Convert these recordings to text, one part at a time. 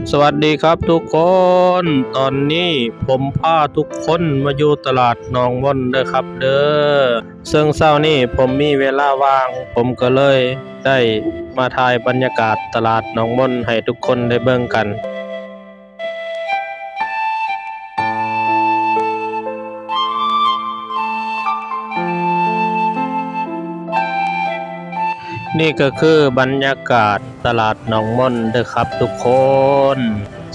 ສະຫວັດດີຄັບທຸກຄົນ, ຕອນນີ້ຜົມພາທຸກຄົນມາຢູ່ຕະຫຼາດໜອງມົນເດີຄັບເດີ. ເຊິ່ງເຊົ້ານີ້ຜົມມີເວລາວ່າງ, ຜົມກໍເລີຍໄດ້ມາຖ່າຍບັນຍາກາດຕະຫຼາດໜອງມົນໃຫ້ທຸກຄົນໄດ້ເບິ່ງກັນ. ນີ້ກໍຄືບັນຍາກາດຕະຫຼາດໜອງມົນເດີຄັບທຸກຄົນ.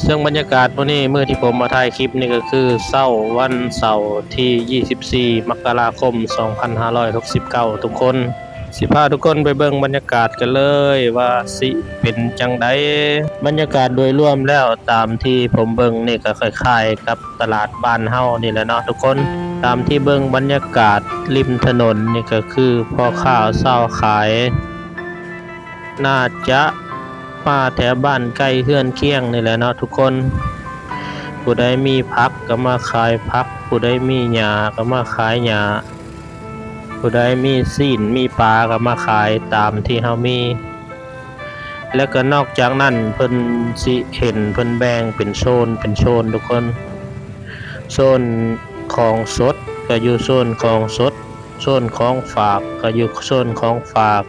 ເຊິ່ງບັນຍາກາດມື້ນີ້, ມື້ທີ່ຜົມມາຖ່າຍຄລິບນີ້ກໍຄືເຊົ້າວັນເສົາທີຊາວສີ່ ມັກກະລາຄົມ ສອງພັນຫ້າຮ້ອຍຫົກສິບເກົ້າ ທຸກຄົນ. ຊິພາທຸກຄົນໄປເບິ່ງບັນຍາກາດກັນເລີຍວ່າຊິເປັນຈັ່ງໃດ. ບັນຍາກາດໂດຍລວມແລ້ວ, ຕາມທີ່ຜົມເບິ່ງນີ້ກໍຄ້າຍໆກັບຕະຫຼາດບ້ານເຮົານີ້ແຫຼະເນາະທຸກຄົນ. ຕາມທີ່ເບິ່ງບັນຍາກາດລິມຖະໜົນນີ້ກໍຄືພໍ່ຄ້າຊາວຂາຍ ໜ້າຈະມາແຖວບ້ານໃກ້ເຮືອນຄຽງນີ້ແຫຼະເນາະທຸກຄົນ. ຜູ້ໃດມີຜັກກໍມາຂາຍຜັກ, ຜູ້ໃດມີຫຍ້າກໍມາຂາຍຫຍ້າ, ຜູ້ໃດມີຊີ້ນມີປາກໍມາຂາຍຕາມທີ່ເຮົາມີ. ແລ້ວກໍນອກຈາກນັ້ນເພິ່ນຊິເຫັນເພິ່ນແບ່ງເປັນໂຊນເປັນໂຊນທຸກຄົນ. ໂຊນຂອງສົດກໍຢູ່ໂຊນຂອງສົດ, ໂຊນຂອງຝາກກໍຢູ່ໂຊນຂອງຝາກ.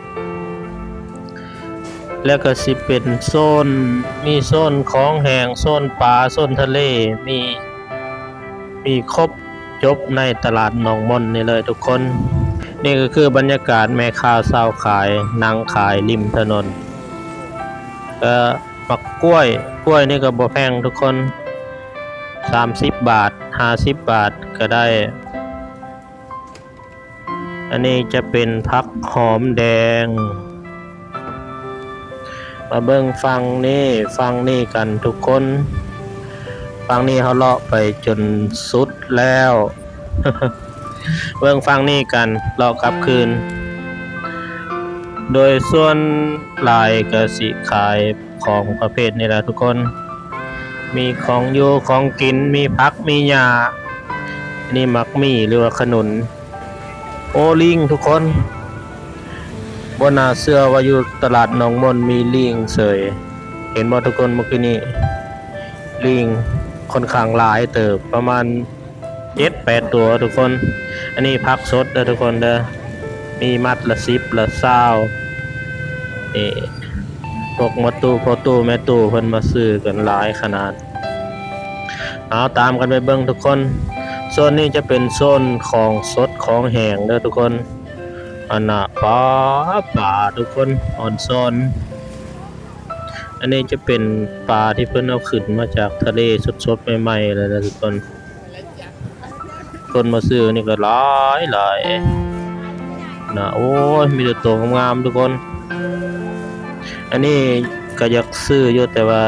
ແລ້ວກໍຊິເປັນໂຊນ, ມີໂຊນຂອງແຫ້ງ, ໂຊນປາ, ໂຊນທະເລ, ມີ, ມີຄົບຈົບໃນຕະຫຼາດໜອງມົນນີ້ເລີຍທຸກຄົນ. ນີ້ກໍຄືບັນຍາກາດແມ່ຄ້າຊາວຂາຍນັ່ງຂາຍລິມຖະໜົນ. ກໍໝາກກ້ວຍ, ກ້ວຍນີ້ກໍບໍ່ແພງທຸກຄົນ, ສາມສິບບາດ, ຫ້າສິບບາດກໍໄດ້. ອັນນີ້ຈະເປັນຜັກຫອມແດງ. ມາເບິ່ງຝັ່ງນີ້, ຝັ່ງນີ້ກັນທຸກຄົນ. ຝັ່ງນີ້ເຮົາເລາະໄປຈົນສຸດແລ້ວ. ເບິ່ງຝັ່ງນີ້ກັນ, ເລາະກັບຄືນ. ໂດຍສ່ວນຫຼາຍກໍຊິຂາຍ ຂອງປະເພດນີ້ແຫຼະທຸກຄົນ. ມີຂອງຢູ່ຂອງກິນ, ມີຜັກມີຫຍ້າ, ນີ້ໝາກໝີ່ ຫຼືວ່າຂະໜຸນ. ໂອ້ ລີງທຸກຄົນ, ບໍ່ໜ້າເຊື່ອວ່າຢູ່ຕະຫຼາດໜອງມົນມີລີງເສີຍ. ເຫັນບໍ່ທຸກຄົນ, ເມື່ອກີ້ນີ້ລີງຂ້ອນຂ້າງຫຼາຍເຕີບ, ປະມານ ເຈັດແປດຕົວທຸກຄົນ. ອັນນີ້ຜັກສົດເດີທຸກຄົນເດີ, ມີມັດລະສິບລະຊາວ. ນີ້ພວກໝົດຕູ້ ພໍ່ຕູ້ແມ່ຕູ້ເພິ່ນມາຊື້ກັນຫຼາຍຂະໜາດ. ເອົາ ຕາມກັນໄປເບິ່ງທຸກຄົນ. ໂຊນນີ້ຈະເປັນໂຊນຂອງສົດຂອງແຫ້ງເດີທຸກຄົນ. ອັນນ່າ ປາ ປາທຸກຄົນ, ອອນຊອນ. ອັນນີ້ຈະເປັນປາທີ່ເພິ່ນເອົາຂຶ້ນມາຈາກທະເລສົດໆໃໝ່ໆເລີຍນະທຸກຄົນ. ຄົນມາຊື້ນີ້ກໍຫຼາຍໆນະ. ໂອ້ຍ ມີແຕ່ໂຕງາມໆທຸກຄົນ. ອັນນີ້ກໍຢາກຊື້ຢູ່ ແຕ່ວ່າ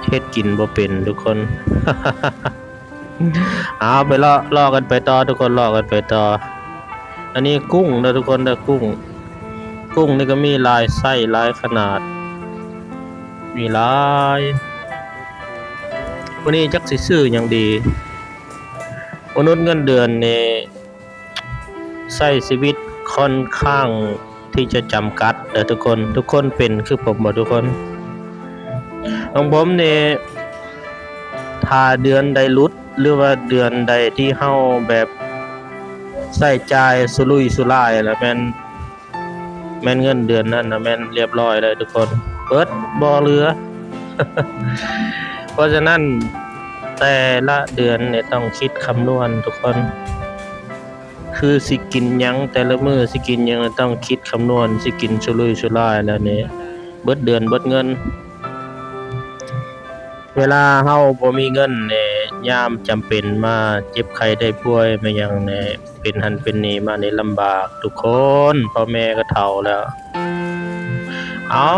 ເຮັດກິນບໍ່ເປັນທຸກຄົນ. ເອົາ ໄປເລາະ ເລາະກັນໄປຕໍ່ທຸກຄົນ, ເລາະກັນໄປຕໍ່. ອັນນີ້ກຸ້ງເດີທຸກຄົນເດີ, ກຸ້ງ. ກຸ້ງນີ້ກໍມີຫຼາຍໄຊ ຫຼາຍຂະໜາດ, ມີຫຼາຍ. ມື້ນີ້ຈັກຊິຊື້ຫຍັງດີ. ມະນຸດເງິນເດືອນນີ້ໃຊ້ຊີວິດຂ້ອນຂ້າງທີ່ຈະຈຳກັດເດີທຸກຄົນ. ທຸກຄົນເປັນຄືຜົມບໍ່ທຸກຄົນ? ຂອງຜົມນີ້ ຖ້າເດືອນໃດຫຼຸດ ຫຼືວ່າເດືອນໃດທີ່ເຮົາແບບໃຊ້ຈ່າຍສຸລຸຍສຸລາຍ ລະແມ່ນ ແມ່ນເງິນເດືອນນັ້ນນະ ແມ່ນລຽບຮ້ອຍເລີຍທຸກຄົນ, ເບິດບໍ່ເຫຼືອ. ເພາະສະນັ້ນ ແຕ່ລະເດືອນນີ້ຕ້ອງຄິດຄຳນວນທຸກຄົນ, ຄືຊິກິນຫຍັງ ແຕ່ລະມື້ຊິກິນຫຍັງ ຕ້ອງຄິດຄຳນວນ, ຊິກິນສຸລຸຍສຸລາຍແລ້ວນີ້ ເບິດເດືອນເບິດເງິນ. ເວລາເຮົາບໍ່ມີເງິນນີ້ ຍາມຈຳເປັນມາເຈັບໄຂ້ໄດ້ປ່ວຍມາຫຍັງນີ້ ເປັນຫັ້ນເປັນນີ້ມານີ້ລຳບາກທຸກຄົນ, ພໍ່ແມ່ກໍເຖົ້າແລ້ວ. ເອົາ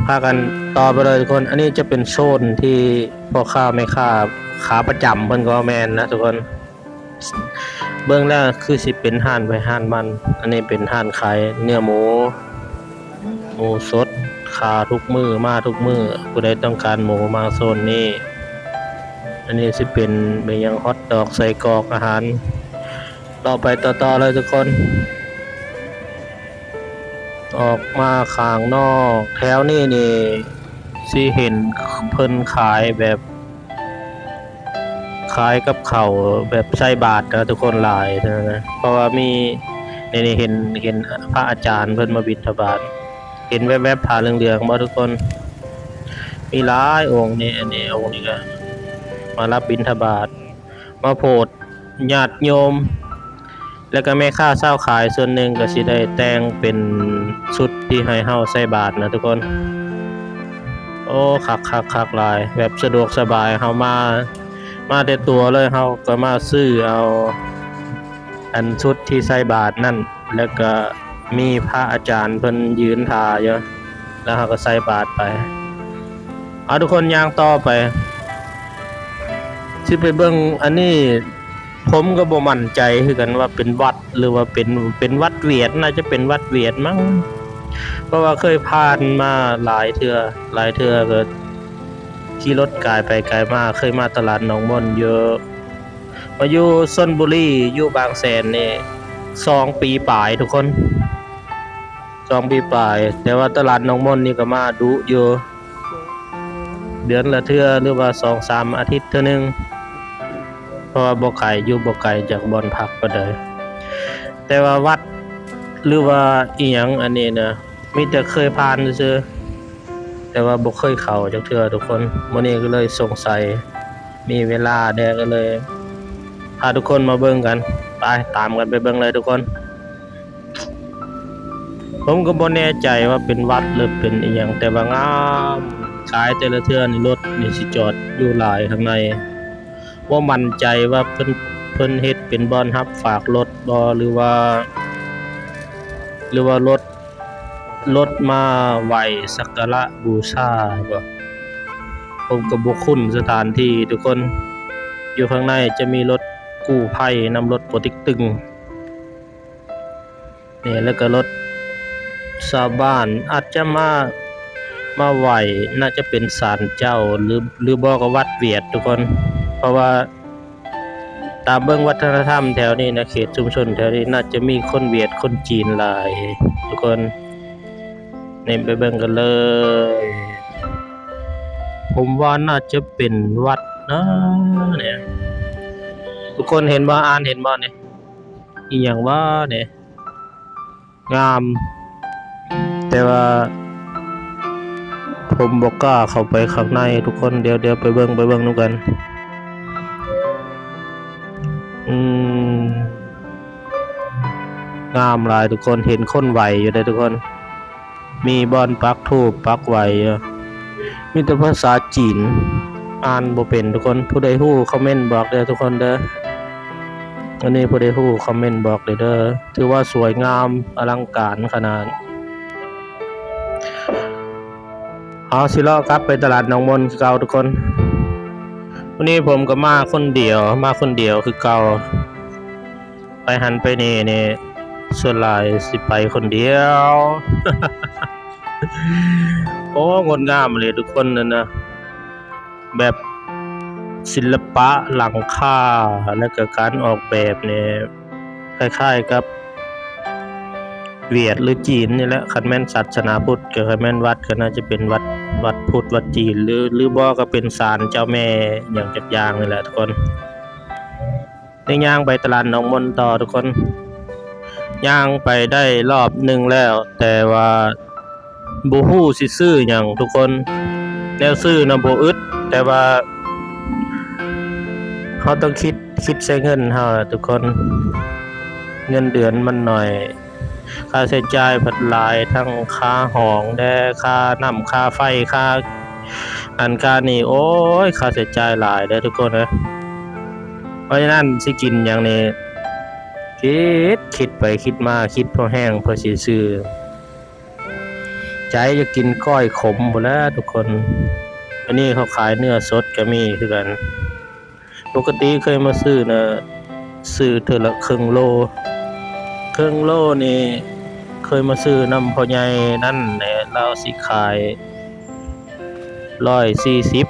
ພາກັນຕໍ່ໄປເລີຍທຸກຄົນ. ອັນນີ້ຈະເປັນໂຊນທີ່ພໍ່ຄ້າແມ່ຄ້າຂາປະຈຳເພິ່ນກໍວ່າແມ່ນນະທຸກຄົນ. ເບິ່ງແລ້ວຄືຊິເປັນຮ້ານໃຜຮ້ານມັນ. ອັນນີ້ເປັນຮ້ານຂາຍເນື້ອໝູ, ໝູສົດ, ຂ້າທຸກມື້, ມາທຸກມື້. ຜູ້ໃດຕ້ອງການໝູ ມາໂຊນນີ້. ອັນນີ້ຊິເປັນແມ່ນຫຍັງ ຮອດດອກ, ໄສ້ກອກ, ອາຫານ. ເລາະໄປຕໍ່ໆເລີຍທຸກຄົນ. ອອກມາຂ້າງນອກ ແຖວນີ້ນີ້ ທີ່ເຫັນເພິ່ນຂາຍແບບ ຂາຍກັບເຂົ້າແບບໃສ່ບາດນະທຸກຄົນ ຫຼາຍນະ ເພາະວ່າມີ ນີ້ ນີ້ເຫັນ ເຫັນພະອາຈານເພິ່ນມາບິນທະບາດ ເຫັນແວບໆ ຜ້າເຫຼືອງໆ ບໍ່ທຸກຄົນ? ມີຫຼາຍອົງນີ້ ອັນນີ້ອົງນີ້ກະມາຮັບບິນທະບາດ ມາໂພດຍາດໂຍມ ແລ້ວກະແມ່ຄ້າຊາວຂາຍສ່ວນໜຶ່ງກະຊິໄດ້ແຕ່ງເປັນຊຸດທີ່ໃຫ້ເຮົາໃສ່ບາດນະທຸກຄົນ. ໂອ້ ຄັກໆໆຫຼາຍ ແບບສະດວກສະບາຍ ເຮົາມາ ມາແຕ່ຕົວເລີຍ ເຮົາກະມາຊື້ເອົາອັນຊຸດທີ່ໃສ່ບາດນັ້ນ ແລ້ວກະມີພະອາຈານເພິ່ນຢືນຖ້າຢູ່ ແລ້ວເຮົາກະໃສ່ບາດໄປ. ເອົາ ທຸກຄົນຍ່າງຕໍ່ໄປ ຊິໄປເບິ່ງອັນນີ້ ຜົມກະບໍ່ໝັ້ນໃຈຄືກັນວ່າເປັນຫວັດ ຫຼືວ່າເປັນ ເປັນຫວັດຫວຽດ ໜ້າຈະເປັນຫວັດຫວຽດມັ້ງ ເພາະວ່າເຄີຍຜ່ານມາຫຼາຍເທື່ອ ຫຼາຍເທື່ອກະຂີ່ລົດກາຍໄປກາຍມາ ເຄີຍມາຕະຫຼາດໜອງມົນຢູ່ ມາຢູ່ຊົນບຸລີ ຢູ່ບາງແສນນີ້ສອງປີປາຍທຸກຄົນ ສອງປີປາຍ ແຕ່ວ່າຕະຫຼາດໜອງມົນນີ້ກະມາດຸຢູ່ ເດືອນລະເທື່ອ ຫຼືວ່າສອງສາມອາທິດເທື່ອໜຶ່ງ ເພາະວ່າບໍ່ໄກ ຢູ່ບໍ່ໄກຈາກບ່ອນພັກປານໃດ ແຕ່ວ່າວັດ ຫຼືວ່າອີ່ຫຍັງອັນນີ້ນະ ມີແຕ່ເຄີຍຜ່ານຊື່ໆ ແຕ່ວ່າບໍ່ເຄີຍເຂົ້າຈັກເທື່ອທຸກຄົນ ມື້ນີ້ກະເລີຍສົງໄສ ມີເວລາແດ່ກະເລີຍພາທຸກຄົນມາເບິ່ງກັນ ໄປ ຕາມກັນໄປເບິ່ງເລີຍທຸກຄົນ. ຜົມກະບໍ່ແນ່ໃຈວ່າເປັນຫວັດ ຫຼືເປັນອີ່ຫຍັງ ແຕ່ວ່າງາມ ຂາຍແຕ່ລະເທື່ອນີ້ ລົດນີ້ຊິຈອດຢູ່ຫຼາຍຂ້າງໃນ ບໍ່ໝັ້ນໃຈວ່າເພິ່ນ ເພິ່ນເຮັດເປັນບ່ອນຮັບຝາກລົດບໍ່ ຫຼືວ່າ ຫຼືວ່າລົດ ລົດມາໄຫວ້ສັກກາລະບູຊາບໍ່ ຜົມກະບໍ່ຄຸ້ນສະຖານທີ່ທຸກຄົນ ຢູ່ຂ້າງໃນຈະມີລົດກູ້ໄພນຳ ລົດປົວເຕັກຕຶງ ນີ້ ແລ້ວກະລົດຊາວບ້ານອາດຈະມາ ມາໄຫວ້ ໜ້າຈະເປັນສານເຈົ້າ ຫຼື ຫຼືບໍ່ກະວັດຫວຽດທຸກຄົນ ເພາະວ່າຕາມເບິ່ງວັດທະນະທຳແຖວນີ້ນະ ເຂດຊຸມຊົນແຖວນີ້ໜ້າຈະມີຄົນຫວຽດຄົນຈີນຫຼາຍທຸກຄົນ ນີ້ໄປເບິ່ງກັນເລີຍ ຜົມວ່າໜ້າຈະເປັນວັດນະ ນີ້ ທຸກຄົນເຫັນບໍ່ ອ່ານເຫັນບໍ່ນີ້ ອີ່ຫຍັງຫວານີ້? ງາມ ແຕ່ວ່າຜົມບໍ່ກ້າເຂົ້າໄປຂ້າງໃນທຸກຄົນ ດຽວ ດຽວໄປເບິ່ງ ໄປເບິ່ງນຳກັນ ອືມ ງາມຫຼາຍທຸກຄົນ ເຫັນຄົນໄຫວ້ຢູ່ເດ້ທຸກຄົນ ມີບ່ອນປັກທູບປັກໄຫວ້ຢູ່ ມີແຕ່ພາສາຈີນ ອ່ານບໍ່ເປັນທຸກຄົນ ຜູ້ໃດຮູ້ຄອມເມັ້ນບອກເດີທຸກຄົນເດີ ອັນນີ້ຜູ້ໃດຮູ້ຄອມເມັ້ນບອກເດີ ຖືວ່າສວຍງາມອະລັງການຂະໜາດ ເຮົາຊິເລາະກັບໄປຕະຫຼາດໜອງມົນຄືເກົ່າທຸກຄົນ ມື້ນີ້ຜົມກະມາຄົນດຽວ ມາຄົນດຽວຄືເກົ່າ ໄປຫັ້ນໄປນີ້ນີ້ ສ່ວນຫຼາຍຊິໄປຄົນດຽວ ໂອ້ ງົດງາມອີ່ຫຼີທຸກຄົນ ນັ້ນນະ ແບບສິລະປະຫຼັງຄາ ແລ້ວກະການອອກແບບນີ້ຄ້າຍໆກັບຫວຽດ ຫຼື ຈີນນີ້ແຫຼະ ຄັນແມ່ນສາສະໜາພຸດ ກະຄັນແມ່ນວັດກະໜ້າຈະເປັນວັດ ວັດພຸດ ວັດຈີນ ຫຼື ຫຼືບໍ່ກະເປັນສານເຈົ້າແມ່ຫຍັງຈັກຢ່າງນີ້ແຫຼະທຸກຄົນ. ໄດ້ຍ່າງໄປຕະຫຼາດໜອງມົນຕໍ່ທຸກຄົນ ຍ່າງໄປໄດ້ລອບໜຶ່ງແລ້ວ ແຕ່ວ່າບໍ່ຮູ້ຊິຊື້ຫຍັງທຸກຄົນ ແນວຊື້ນະບໍ່ອຶດ ແຕ່ວ່າເຮົາຕ້ອງຄິດ ຄິດໃສ່ເງິນເຮົາທຸກຄົນ ເງິນເດືອນມັນໜ້ອຍ ຄ່າໃຊ້ຈ່າຍພັດຫຼາຍ ທັງຄ່າຫ້ອງແດ່ ຄ່ານ້ຳ ຄ່າໄຟ ຄ່າ ອັນຄ່ານີ້ ໂອ້ຍ ຄ່າໃຊ້ຈ່າຍຫຼາຍເດີທຸກຄົນເອີຍ ເພາະສະນັ້ນຊິກິນຫຍັງນີ້ ຄິດ ຄິດໄປຄິດມາ ຄິດພໍແຮງພໍຊິຊື້ ໃຈຢາກກິນກ້ອຍຂົມພຸ້ນແຫຼະທຸກຄົນ ອັນນີ້ເຂົາຂາຍເນື້ອສົດກະມີຄືກັນ ປົກກະຕິເຄີຍມາຊື້ນະ ຊື້ເທື່ອລະເຄິ່ງໂລ ເຄິ່ງໂລນີ້ ເຄີຍມາຊື້ນຳພໍ່ໃຫຍ່ນັ້ນແຫຼະ ລາວຊິຂາຍຮ້ອຍສີ່ສິບ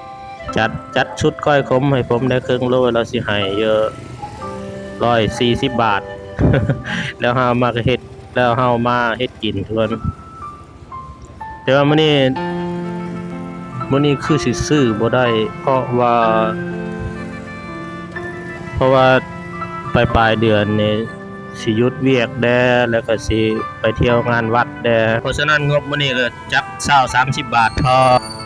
ຈັດ ຈັດຊຸດກ້ອຍຂົມໃຫ້ຜົມແດ່ເຄິ່ງໂລ ລາວຊິໃຫ້ຢູ່ຮ້ອຍສີ່ສິບບາດ ແລ້ວເຮົາມາເຮັດ ແລ້ວເຮົາມາເຮັດກິນທຸກຄົນ. ແຕ່ວ່າມື້ນີ້ ມື້ນີ້ຄືຊິຊື້ບໍ່ໄດ້ ເພາະວ່າ ເພາະວ່າປາຍໆເດືອນນີ້ຊິຢຸດວຽກແດ່ ແລ້ວກໍຊິໄປທ່ຽວງານວັດແດ່ ເພາະສະນັ້ນງົບມື້ນີ້ກໍຈັກຊາວສາມສິບບາດພໍ.